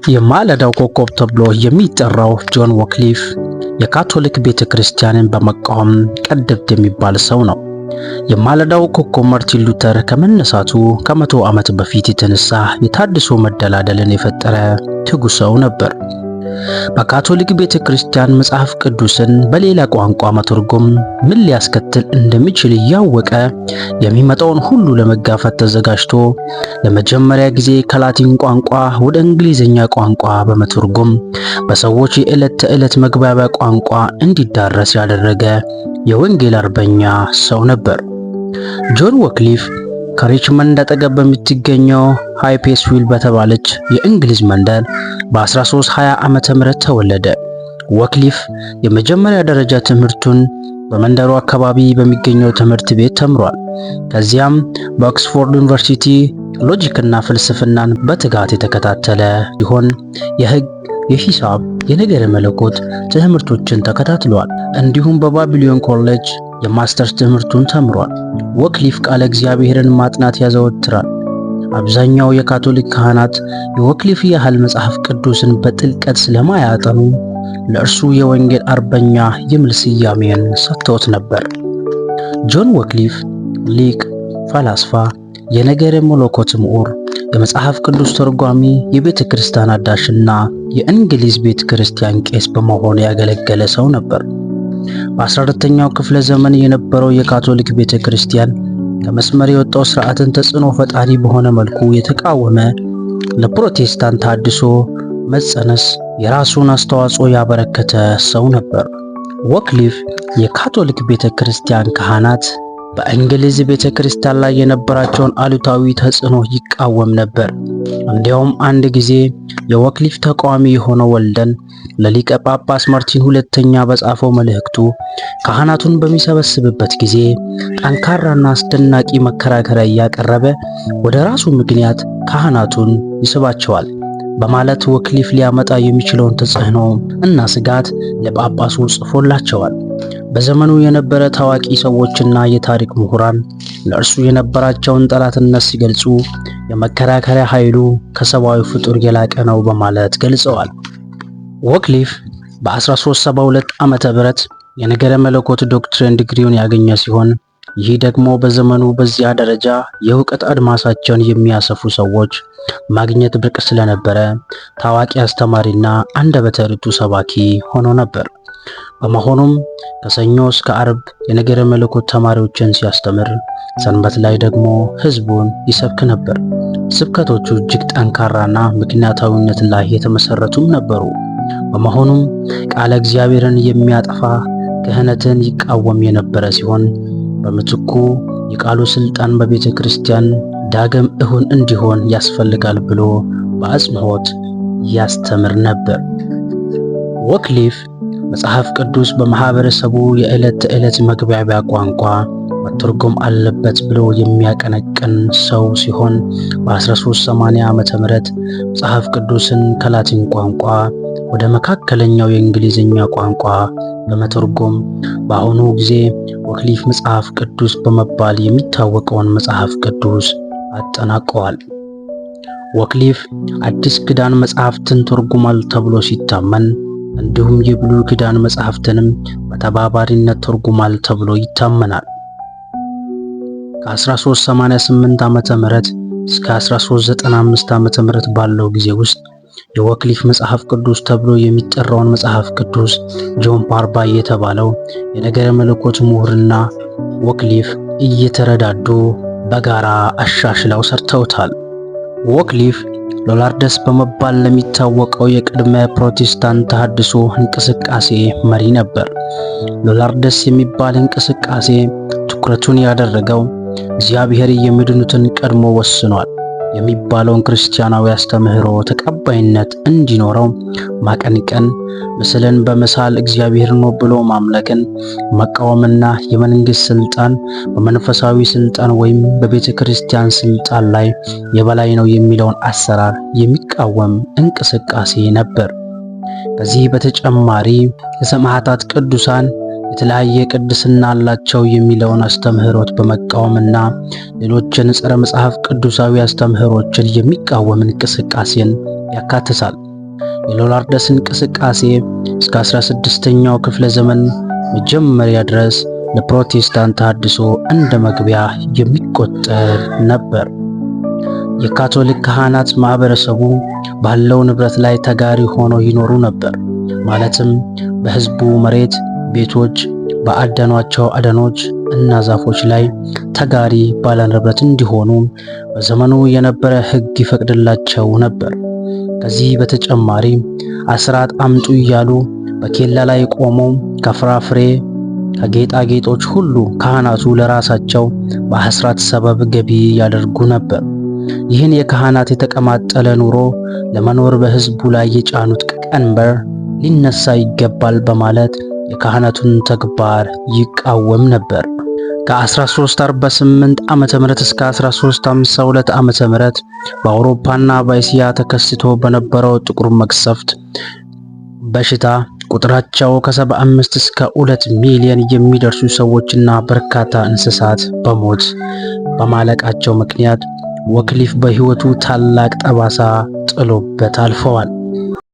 የማለዳው ኮከብ ተብሎ የሚጠራው ጆን ዊክሊፍ የካቶሊክ ቤተ ክርስቲያንን በመቃወም ቀደምት የሚባል ሰው ነው። የማለዳው ኮከብ ማርቲን ሉተር ከመነሳቱ ከ100 ዓመት በፊት የተነሳ የተሃድሶ መደላደልን የፈጠረ ትጉ ሰው ነበር። በካቶሊክ ቤተ ክርስቲያን መጽሐፍ ቅዱስን በሌላ ቋንቋ መተርጎም ምን ሊያስከትል እንደሚችል እያወቀ የሚመጣውን ሁሉ ለመጋፈጥ ተዘጋጅቶ ለመጀመሪያ ጊዜ ከላቲን ቋንቋ ወደ እንግሊዝኛ ቋንቋ በመተርጎም በሰዎች የዕለት ተዕለት መግባቢያ ቋንቋ እንዲዳረስ ያደረገ የወንጌል አርበኛ ሰው ነበር። ጆን ዊክሊፍ ከሪችመንድ አጠገብ በምትገኘው ሃይፔስዊል በተባለች የእንግሊዝ መንደር በ1320 ዓመተ ምህረት ተወለደ። ዊክሊፍ የመጀመሪያ ደረጃ ትምህርቱን በመንደሩ አካባቢ በሚገኘው ትምህርት ቤት ተምሯል። ከዚያም በኦክስፎርድ ዩኒቨርሲቲ ሎጂክና ፍልስፍናን በትጋት የተከታተለ ሲሆን የሕግ፣ የሂሳብ፣ የነገረ መለኮት ትምህርቶችን ተከታትሏል። እንዲሁም በባቢሎን ኮሌጅ የማስተርስ ትምህርቱን ተምሯል። ዊክሊፍ ቃለ እግዚአብሔርን ማጥናት ያዘወትራል። አብዛኛው የካቶሊክ ካህናት የዊክሊፍ ያህል መጽሐፍ ቅዱስን በጥልቀት ስለማያጠኑ ለእርሱ የወንጌል አርበኛ የሚል ስያሜን ሰጥተውት ነበር። ጆን ዊክሊፍ ሊቅ፣ ፈላስፋ፣ የነገረ መለኮት ምሁር፣ የመጽሐፍ ቅዱስ ተርጓሚ፣ የቤተ ክርስቲያን አዳሽና የእንግሊዝ ቤተ ክርስቲያን ቄስ በመሆን ያገለገለ ሰው ነበር። በ14ኛው ክፍለ ዘመን የነበረው የካቶሊክ ቤተ ክርስቲያን ከመስመር የወጣው ስርዓትን ተጽዕኖ ፈጣሪ በሆነ መልኩ የተቃወመ፣ ለፕሮቴስታንት ተሐድሶ መጸነስ የራሱን አስተዋጽኦ ያበረከተ ሰው ነበር። ዊክሊፍ የካቶሊክ ቤተ ክርስቲያን ካህናት በእንግሊዝ ቤተ ክርስቲያን ላይ የነበራቸውን አሉታዊ ተጽዕኖ ይቃወም ነበር። እንዲያውም አንድ ጊዜ የዊክሊፍ ተቃዋሚ የሆነው ወልደን ለሊቀ ጳጳስ ማርቲን ሁለተኛ በጻፈው መልእክቱ ካህናቱን በሚሰበስብበት ጊዜ ጠንካራና አስደናቂ መከራከሪያ እያቀረበ ወደ ራሱ ምክንያት ካህናቱን ይስባቸዋል በማለት ዊክሊፍ ሊያመጣ የሚችለውን ተጽዕኖ እና ስጋት ለጳጳሱ ጽፎላቸዋል። በዘመኑ የነበረ ታዋቂ ሰዎችና የታሪክ ምሁራን ለእርሱ የነበራቸውን ጠላትነት ሲገልጹ የመከራከሪያ ኃይሉ ከሰብአዊ ፍጡር የላቀ ነው በማለት ገልጸዋል። ዊክሊፍ በ1372 ዓመተ ምህረት የነገረ መለኮት ዶክትሬን ዲግሪውን ያገኘ ሲሆን ይህ ደግሞ በዘመኑ በዚያ ደረጃ የእውቀት አድማሳቸውን የሚያሰፉ ሰዎች ማግኘት ብርቅ ስለነበረ ታዋቂ አስተማሪና አንደበተ ርቱዕ ሰባኪ ሆኖ ነበር። በመሆኑም ከሰኞ እስከ አርብ የነገረ መለኮት ተማሪዎችን ሲያስተምር፣ ሰንበት ላይ ደግሞ ሕዝቡን ይሰብክ ነበር። ስብከቶቹ እጅግ ጠንካራና ምክንያታዊነት ላይ የተመሰረቱም ነበሩ። በመሆኑም ቃለ እግዚአብሔርን የሚያጠፋ ክህነትን ይቃወም የነበረ ሲሆን በምትኩ የቃሉ ስልጣን በቤተ ክርስቲያን ዳግም እሁን እንዲሆን ያስፈልጋል ብሎ በአጽንዖት ያስተምር ነበር። ዊክሊፍ መጽሐፍ ቅዱስ በማህበረሰቡ የዕለት ተዕለት መግባቢያ ቋንቋ መተርጎም አለበት ብሎ የሚያቀነቅን ሰው ሲሆን በ1380 ዓመተ ምህረት መጽሐፍ ቅዱስን ከላቲን ቋንቋ ወደ መካከለኛው የእንግሊዝኛ ቋንቋ በመተርጎም በአሁኑ ጊዜ ዊክሊፍ መጽሐፍ ቅዱስ በመባል የሚታወቀውን መጽሐፍ ቅዱስ አጠናቀዋል። ዊክሊፍ አዲስ ኪዳን መጽሐፍትን ተርጉሟል ተብሎ ሲታመን እንዲሁም የብሉይ ኪዳን መጽሐፍትንም በተባባሪነት ተርጉሟል ተብሎ ይታመናል። ከ1388 ዓመተ ምህረት እስከ 1395 ዓመተ ምህረት ባለው ጊዜ ውስጥ የዊክሊፍ መጽሐፍ ቅዱስ ተብሎ የሚጠራውን መጽሐፍ ቅዱስ ጆን ፓርባ የተባለው የነገረ መለኮት ምሁርና ዊክሊፍ እየተረዳዱ በጋራ አሻሽለው ሰርተውታል። ዊክሊፍ ሎላርደስ በመባል ለሚታወቀው የቅድመ ፕሮቴስታንት ተሐድሶ እንቅስቃሴ መሪ ነበር። ሎላርደስ የሚባል እንቅስቃሴ ትኩረቱን ያደረገው እግዚአብሔር የሚድኑትን ቀድሞ ወስኗል የሚባለውን ክርስቲያናዊ አስተምህሮ ተቀባይነት እንዲኖረው ማቀንቀን፣ ምስልን በመሳል እግዚአብሔርን ብሎ ማምለክን መቃወምና የመንግስት ስልጣን በመንፈሳዊ ስልጣን ወይም በቤተ ክርስቲያን ስልጣን ላይ የበላይ ነው የሚለውን አሰራር የሚቃወም እንቅስቃሴ ነበር። ከዚህ በተጨማሪ የሰማዕታት ቅዱሳን የተለያየ ቅድስና አላቸው የሚለውን አስተምህሮት በመቃወምና ሌሎችን ጸረ መጽሐፍ ቅዱሳዊ አስተምህሮችን የሚቃወም እንቅስቃሴን ያካትታል። የሎላርደስ እንቅስቃሴ እስከ 16ኛው ክፍለ ዘመን መጀመሪያ ድረስ ለፕሮቴስታንት ተሐድሶ እንደ መግቢያ የሚቆጠር ነበር። የካቶሊክ ካህናት ማህበረሰቡ ባለው ንብረት ላይ ተጋሪ ሆነው ይኖሩ ነበር። ማለትም በህዝቡ መሬት፣ ቤቶች፣ በአደኗቸው አደኖች እና ዛፎች ላይ ተጋሪ ባለንብረት እንዲሆኑ በዘመኑ የነበረ ሕግ ይፈቅድላቸው ነበር። ከዚህ በተጨማሪ አስራት አምጡ እያሉ በኬላ ላይ ቆመው ከፍራፍሬ ከጌጣጌጦች ሁሉ ካህናቱ ለራሳቸው በአስራት ሰበብ ገቢ ያደርጉ ነበር። ይህን የካህናት የተቀማጠለ ኑሮ ለመኖር በሕዝቡ ላይ የጫኑት ቀንበር ሊነሳ ይገባል በማለት የካህናቱን ተግባር ይቃወም ነበር። ከ1348 ዓመተ ምህረት እስከ 1352 ዓመተ ምህረት በአውሮፓና በእስያ ተከስቶ በነበረው ጥቁር መቅሰፍት በሽታ ቁጥራቸው ከ75 እስከ 2 ሚሊዮን የሚደርሱ ሰዎችና በርካታ እንስሳት በሞት በማለቃቸው ምክንያት ወክሊፍ በሕይወቱ ታላቅ ጠባሳ ጥሎበት አልፈዋል።